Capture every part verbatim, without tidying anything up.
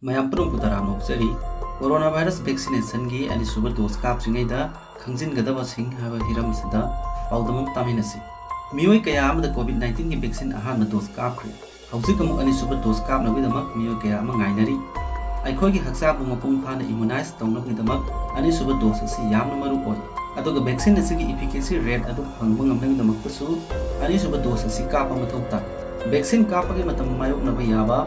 ꯃꯌꯥꯝ ꯄꯨꯝꯅꯃꯛꯄꯨ ꯇꯔꯥꯝꯅ ꯑꯣꯛꯆꯔꯤ꯫ Corona virus vaccinationꯒꯤ ꯑꯅꯤꯁꯨꯕ dose ꯀꯥꯞꯇ꯭ꯔꯤꯉꯩꯗ ꯈꯪꯖꯤꯟꯒꯗꯕꯁꯤꯡ ꯍꯥꯏꯕ ꯍꯤꯔꯝ ꯑꯁꯤꯗ ꯄꯥꯎꯗꯝ ꯑꯃ ꯇꯥꯃꯤꯟꯅꯁꯤ꯫ ꯃꯤꯑꯣꯏ ꯀꯌꯥ ꯑꯃꯗ COVID nineteenꯒꯤ vaccine ꯑꯍꯥꯟꯕ dose ꯀꯥꯞꯈ꯭ꯔꯦ꯫ ꯍꯧꯖꯤꯛ ꯑꯃꯨꯛ ꯑꯅꯤꯁꯨꯕ dose ꯀꯥꯞꯅꯕꯒꯤꯗꯃꯛ ꯃꯤꯑꯣꯏ ꯀꯌꯥ ꯑꯃ ꯉꯥꯏꯅꯔꯤ꯫ ꯑꯩꯈꯣꯏꯒꯤ ꯍꯛꯆꯥꯡꯕꯨ ꯃꯄꯨꯡ ꯐꯥꯅ immunize ꯇꯧꯅꯕꯒꯤꯗꯃꯛ ꯑꯅꯤꯁꯨꯕ dose ꯑꯁꯤ ꯌꯥꯝꯅ ꯃꯔꯨ ꯑꯣꯏ꯫ ꯑꯗꯨꯒ vaccine ꯑꯁꯤꯒꯤ efficacy rate ꯑꯗꯨ ꯐꯪꯕ ꯉꯝꯅꯕꯒꯤꯗꯃꯛꯇꯁꯨ ꯑꯅꯤꯁꯨꯕ dose ꯑꯁꯤ ꯀꯥꯞꯄ ꯃꯊꯧ ꯇꯥꯏ꯫ Vaccine ꯀꯥꯞꯄꯒꯤ ꯃꯇꯝ ꯃꯥꯌꯣꯛꯅꯕ ꯌꯥꯕ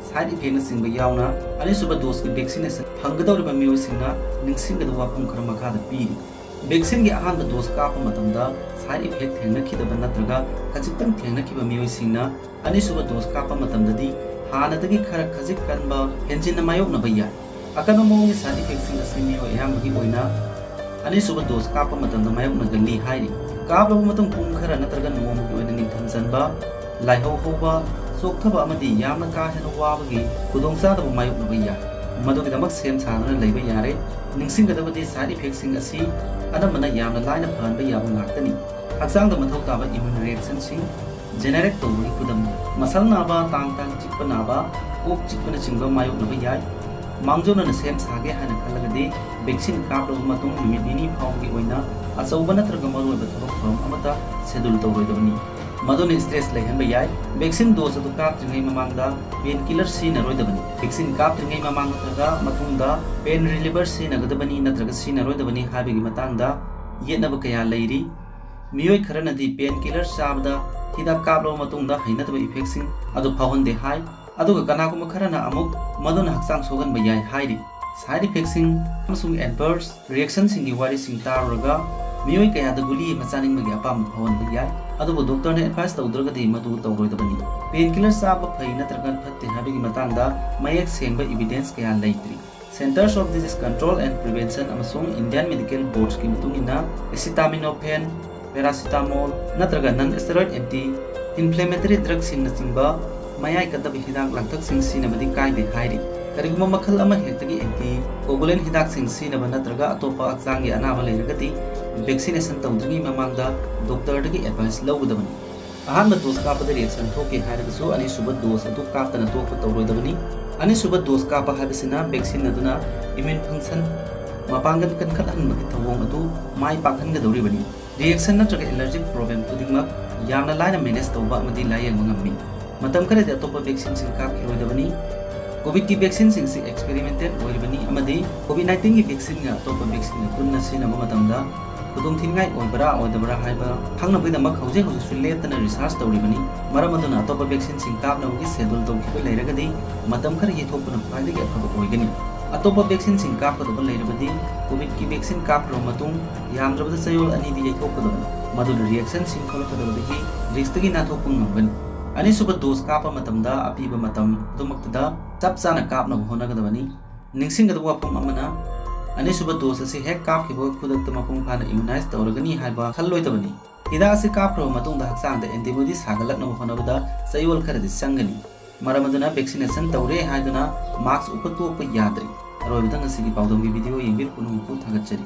side effectꯅꯆꯤꯡꯕ ꯌꯥꯎꯅ ꯑꯅꯤꯁꯨꯕ doseꯀꯤ vaccination ꯐꯪꯒꯗꯧꯔꯤꯕ ꯃꯤꯑꯣꯏꯁꯤꯡꯅ ꯅꯤꯡꯁꯤꯡꯒꯗꯕ ꯋꯥꯐꯝ ꯈꯔ ꯃꯈꯥꯗ ꯄꯤꯔꯤ꯫ Vaccineꯒꯤ ꯑꯍꯥꯟꯕ dose ꯀꯥꯞꯄ ꯃꯇꯝꯗ side effect ꯊꯦꯡꯅꯈꯤꯗꯕ ꯅꯠꯇ꯭ꯔꯒ ꯈꯖꯤꯛꯇꯪ ꯊꯦꯡꯅꯈꯤꯕ ꯃꯤꯑꯣꯏꯁꯤꯡꯅ ꯑꯅꯤꯁꯨꯕ dose ꯀꯥꯞꯄ ꯃꯇꯝꯗꯗꯤ ꯍꯥꯟꯅꯗꯒꯤ ꯈꯔ ꯈꯖꯤꯛ ꯀꯟꯕ ꯍꯦꯟꯖꯤꯟꯅ ꯃꯥꯌꯣꯛꯅꯕ ꯌꯥꯏ꯫ ꯑꯀꯟꯕ ꯃꯑꯣꯡꯒꯤ side effectꯁꯤꯡ ꯑꯁꯤ ꯃꯤꯑꯣꯏ ꯑꯌꯥꯝꯕꯒꯤ ꯑꯣꯏꯅ ꯑꯅꯤꯁꯨꯕ dose ꯀꯥꯞꯄ ꯃꯇꯝꯗ ꯃꯥꯌꯣꯛꯅꯒꯜꯂꯤ ꯍꯥꯏꯔꯤ꯫ ꯀꯥꯞꯂꯕ ꯃꯇꯨꯡ ꯄꯨꯡ ꯈꯔ ꯅꯠꯇ꯭ꯔꯒ ꯅꯣꯡꯃꯒꯤ ꯑꯣꯏꯅ ꯅꯤꯡꯊꯝ ꯆꯟꯕ, ꯂꯥꯏꯍꯧ ꯍꯧꯕ, ꯆꯣꯛꯊꯕ ꯑꯃꯗꯤ ꯌꯥꯝꯅ ꯀꯥ ꯍꯦꯟꯅ ꯋꯥꯕꯒꯤ ꯈꯨꯗꯣꯡꯆꯥꯗꯕ ꯃꯥꯌꯣꯛꯅꯕ ꯌꯥꯏ꯫ ꯃꯗꯨꯒꯤꯗꯃꯛ ꯁꯦꯝ ꯁꯥꯗꯨꯅ ꯂꯩꯕ ꯌꯥꯔꯦ꯫ ꯅꯤꯡꯁꯤꯡꯒꯗꯕꯗꯤ side effectꯁꯤꯡ ꯑꯁꯤ ꯑꯅꯝꯕꯅ ꯌꯥꯝꯅ ꯂꯥꯏꯅ ꯐꯍꯟꯕ ꯌꯥꯕ ꯉꯥꯛꯇꯅꯤ꯫ ꯍꯛꯆꯥꯡꯗ ꯃꯊꯧ ꯇꯥꯕ immune reactionꯁꯤꯡ generate ꯇꯧꯕꯒꯤ ꯈꯨꯗꯝ, ꯃꯁꯜ ꯅꯥꯕ, ꯇꯥꯡ ꯇꯥꯡ ꯆꯤꯛꯄ ꯅꯥꯕ, ꯀꯣꯛ ꯆꯤꯛꯄꯅꯆꯤꯡꯕ ꯃꯥꯌꯣꯛꯅꯕ ꯌꯥꯏ꯫ ꯃꯥꯡꯖꯧꯅꯅ ꯁꯦꯝ ꯁꯥꯒꯦ ꯍꯥꯏꯅ ꯈꯜꯂꯒꯗꯤ vaccine ꯀꯥꯞꯂꯕ ꯃꯇꯨꯡ ꯅꯨꯃꯤꯠ ꯅꯤꯅꯤ ꯐꯥꯎꯕꯒꯤ ꯑꯣꯏꯅ ꯑꯆꯧꯕ ꯅꯠꯇ꯭ꯔꯒ ꯃꯔꯨꯑꯣꯏꯕ ꯊꯕꯛ ꯊꯧꯔꯝ ꯑꯃꯠꯇ schedule ꯇꯧꯔꯣꯏꯗꯕꯅꯤ꯫ ꯃꯗꯨꯅ stress ꯂꯩꯍꯟꯕ ꯌꯥꯏ꯫ Vaccine dose ꯑꯗꯨ ꯀꯥꯞꯇ꯭ꯔꯤꯉꯩ ꯃꯃꯥꯡꯗ pain killer ꯁꯤꯖꯤꯟꯅꯔꯣꯏꯗꯕꯅꯤ꯫ Vaccine ꯀꯥꯞꯇ꯭ꯔꯤꯉꯩ ꯃꯃꯥꯡ ꯅꯠꯇ꯭ꯔꯒ ꯃꯇꯨꯡꯗ pain reliever ꯁꯤꯖꯤꯟꯅꯒꯗꯕꯅꯤ ꯅꯠꯇ꯭ꯔꯒ ꯁꯤꯖꯤꯟꯅꯔꯣꯏꯗꯕꯅꯤ ꯍꯥꯏꯕꯒꯤ ꯃꯇꯥꯡꯗ ꯌꯦꯠꯅꯕ ꯀꯌꯥ ꯂꯩꯔꯤ꯫ ꯃꯤꯑꯣꯏ ꯈꯔꯅꯗꯤ pain killer ꯆꯥꯕꯗ ꯍꯤꯗꯥꯛ ꯀꯥꯞꯂꯕ ꯃꯇꯨꯡꯗ ꯍꯩꯅꯗꯕ effectꯁꯤꯡ ꯑꯗꯨ ꯐꯥꯎꯍꯟꯗꯦ ꯍꯥꯏ, ꯑꯗꯨꯒ ꯀꯅꯥꯒꯨꯝꯕ ꯈꯔꯅ ꯑꯃꯨꯛ ꯃꯗꯨꯅ ꯍꯛꯆꯥꯡ ꯁꯣꯛꯍꯟꯕ ꯌꯥꯏ ꯍꯥꯏꯔꯤ꯫ Side effectꯁꯤꯡ ꯑꯃꯁꯨꯡ adverse reactionꯁꯤꯡꯒꯤ ꯋꯥꯔꯤꯁꯤꯡ ꯇꯥꯔꯨꯔꯒ ꯃꯤꯑꯣꯏ ꯀꯌꯥꯗ ꯒꯨꯂꯤ ꯑꯃ ꯆꯥꯅꯤꯡꯕꯒꯤ ꯑꯄꯥꯝꯕ ꯐꯥꯎꯍꯟꯕ ꯌꯥꯏ, ꯑꯗꯨꯕꯨ doctorꯅ advice ꯇꯧꯗ꯭ꯔꯒꯗꯤ ꯃꯗꯨ ꯇꯧꯔꯣꯏꯗꯕꯅꯤ꯫ Pain killer ꯆꯥꯕ ꯐꯩ ꯅꯠꯇ꯭ꯔꯒ ꯐꯠꯇꯦ ꯍꯥꯏꯕꯒꯤ ꯃꯇꯥꯡꯗ ꯃꯌꯦꯛ ꯁꯦꯡꯕ evidence ꯀꯌꯥ ꯂꯩꯇ꯭ꯔꯤ꯫ Centers of Disease Control and Prevention ꯑꯃꯁꯨꯡ Indian Medical Boardꯀꯤ ꯃꯇꯨꯡ ꯏꯟꯅ, acetaminophen, paracetamol ꯅꯠꯇ꯭ꯔꯒ non-steroid anti inflammatory drugꯁꯤꯡꯅꯆꯤꯡꯕ ꯃꯌꯥꯏ ꯀꯟꯗꯕ ꯍꯤꯗꯥꯛ ꯂꯥꯡꯊꯛꯁꯤꯡ ꯁꯤꯖꯤꯟꯅꯕꯗꯤ ꯀꯥꯏꯗꯦ ꯍꯥꯏꯔꯤ꯫ ꯀꯔꯤꯒꯨꯝꯕ ꯃꯈꯜ ꯑꯃ ꯍꯦꯛꯇꯒꯤ anti coagulant ꯍꯤꯗꯥꯛꯁꯤꯡ ꯁꯤꯖꯤꯟꯅꯕ ꯅꯠꯇ꯭ꯔꯒ ꯑꯇꯣꯞꯄ ꯍꯛꯆꯥꯡꯒꯤ ꯑꯅꯥꯕ ꯂꯩꯔꯒꯗꯤ, vaccination ꯇꯧꯗ꯭ꯔꯤꯉꯩ ꯃꯃꯥꯡꯗ doctorꯗꯒꯤ advice ꯂꯧꯒꯗꯕꯅꯤ꯫ ꯑꯍꯥꯟꯕ dose ꯀꯥꯞꯄꯗ reaction ꯊꯣꯛꯀꯦ ꯍꯥꯏꯔꯒꯁꯨ ꯑꯅꯤꯁꯨꯕ dose ꯑꯗꯨ ꯀꯥꯞꯇꯅ ꯇꯣꯛꯄ ꯇꯧꯔꯣꯏꯗꯕꯅꯤ꯫ ꯑꯅꯤꯁꯨꯕ ꯗꯣꯁ ꯀꯥꯞꯄ ꯍꯥꯏꯕꯁꯤꯅ ꯚꯦꯛꯁꯤꯟ ꯑꯗꯨꯅ ꯏꯝꯌꯨꯟ ꯐꯪꯁꯟ, ꯃꯄꯥꯡꯒꯜ ꯀꯟꯈꯠꯍꯟꯕꯒꯤ ꯊꯧꯑꯣꯡ ꯑꯗꯨ ꯃꯥꯏ ꯄꯥꯛꯍꯟꯒꯗꯧꯔꯤꯕꯅꯤ꯫ ꯔꯤꯑꯦꯛꯁꯟ ꯅꯠꯇ꯭ꯔꯒ ꯑꯦꯂꯔꯖꯤꯛ ꯄ꯭ꯔꯣꯕ꯭ꯂꯦꯝ ꯈꯨꯗꯤꯡꯃꯛ ꯌꯥꯝꯅ ꯂꯥꯏꯅ ꯃꯦꯅꯦꯖ ꯇꯧꯕ ꯑꯃꯗꯤ ꯂꯥꯌꯦꯡꯕ ꯉꯝꯃꯤ꯫ ꯃꯇꯝ ꯈꯔꯗꯤ ꯑꯇꯣꯞꯄ ꯚꯦꯛꯁꯤꯟꯁꯤꯡ ꯀꯥꯞꯈꯤꯔꯣꯏꯗꯕꯅꯤ꯫ ꯀꯣꯚꯤꯗꯀꯤ ꯚꯦꯛꯁꯤꯟꯁꯤꯡꯁꯤ ꯑꯦꯛꯁꯄꯦꯔꯤꯃꯦꯟꯇꯦꯜ ꯑꯣꯏꯔꯤꯕꯅꯤ ꯑꯃꯗꯤ ꯀꯣꯚꯤꯗ ꯅꯥꯏꯟꯇꯤꯟꯒꯤ ꯚꯦꯛꯁꯤꯟꯒ ꯑꯇꯣꯞꯄ ꯚꯦꯛꯁꯤꯟꯒ ꯄꯨꯟꯅ ꯁꯤꯖꯤꯟꯅꯕ ꯃꯇꯝꯗ ꯈꯨꯗꯣꯡꯊꯤꯅꯤꯡꯉꯥꯏ ꯑꯣꯏꯕ꯭ꯔꯥ ꯑꯣꯏꯗꯕ꯭ꯔꯥ ꯍꯥꯏꯕ ꯈꯪꯅꯕꯒꯤꯗꯃꯛ ꯍꯧꯖꯤꯛ ꯍꯧꯖꯤꯛꯁꯨ ꯂꯦꯞꯇꯅ ꯔꯤꯁꯔꯆ ꯇꯧꯔꯤꯕꯅꯤ꯫ ꯃꯔꯝ ꯑꯗꯨꯅ ꯑꯇꯣꯞꯄ ꯚꯦꯛꯁꯤꯟꯁꯤꯡ ꯀꯥꯞꯅꯕꯒꯤ ꯁꯦꯗ꯭ꯌꯨꯜ ꯇꯧꯈꯤꯕ ꯂꯩꯔꯒꯗꯤ ꯃꯇꯝ ꯈꯔ ꯌꯩꯊꯣꯛꯄꯅ ꯈ꯭ꯋꯥꯏꯗꯒꯤ ꯑꯐꯕ ꯑꯣꯏꯒꯅꯤ꯫ ꯑꯇꯣꯞꯄ ꯚꯦꯛꯁꯤꯟꯁꯤꯡ ꯀꯥꯞꯀꯗꯕ ꯂꯩꯔꯕꯗꯤ ꯀꯣꯚꯤꯗꯀꯤ ꯚꯦꯛꯁꯤꯟ ꯀꯥꯞꯈ꯭ꯔꯕ ꯃꯇꯨꯡ ꯌꯥꯝꯗ꯭ꯔꯕꯗ ꯆꯌꯣꯜ ꯑꯅꯤꯗꯤ ꯌꯩꯊꯣꯛꯀꯗꯕꯅꯤ꯫ ꯃꯗꯨꯅ ꯔꯤꯑꯦꯛꯁꯟꯁꯤꯡ ꯊꯣꯛꯂꯛꯀꯗꯕꯗꯒꯤ ꯔꯤꯁꯛꯇꯒꯤ ꯅꯥꯟꯊꯣꯛꯄ ꯉꯝꯒꯅꯤ꯫ ꯑꯅꯤꯁꯨꯕ ꯗꯣꯁ ꯀꯥꯞꯄ ꯃꯇꯝꯗ ꯑꯄꯤꯕ ꯃꯇꯝ ꯑꯗꯨꯃꯛꯇꯗ ꯆꯞ ꯆꯥꯅ ꯀꯥꯞꯅꯕ ꯍꯣꯠꯅꯒꯗꯕꯅꯤ꯫ ꯅꯤꯡꯁꯤꯡꯒꯗꯕ ꯋꯥꯐꯝ ꯑꯃꯅ, ꯑꯅꯤꯁꯨꯕ ꯗꯣꯁ ꯑꯁꯤ ꯍꯦꯛ ꯀꯥꯞꯈꯤꯕꯒ ꯈꯨꯗꯛꯇ ꯃꯄꯨꯡ ꯐꯥꯅ ꯏꯝꯌꯨꯅꯥꯏꯖ ꯇꯧꯔꯒꯅꯤ ꯍꯥꯏꯕ ꯈꯜꯂꯣꯏꯗꯕꯅꯤ꯫ ꯍꯤꯗꯥꯛ ꯑꯁꯤ ꯀꯥꯞꯈ꯭ꯔꯕ ꯃꯇꯨꯡꯗ ꯍꯛꯆꯥꯡꯗ ꯑꯦꯟꯇꯤꯕꯣꯗꯤ ꯁꯥꯒꯠꯂꯛꯅꯕ ꯍꯣꯠꯅꯕꯗ ꯆꯌꯣꯜ ꯈꯔꯗꯤ ꯆꯪꯒꯅꯤ꯫ ꯃꯔꯝ ꯑꯗꯨꯅ ꯚꯦꯛꯁꯤꯅꯦꯁꯟ ꯇꯧꯔꯦ ꯍꯥꯏꯗꯨꯅ ꯃꯥꯁꯛ ꯎꯞꯄ ꯇꯣꯛꯄ ꯌꯥꯗ꯭ꯔꯤ꯫ ꯑꯔꯣꯏꯕꯗ ꯉꯁꯤꯒꯤ ꯄꯥꯎꯗꯝꯒꯤ ꯚꯤꯗꯤꯑꯣ ꯌꯦꯡꯕꯤꯔꯛꯄ ꯄꯨꯝꯅꯃꯛꯄꯨ ꯊꯥꯒꯠꯆꯔꯤ꯫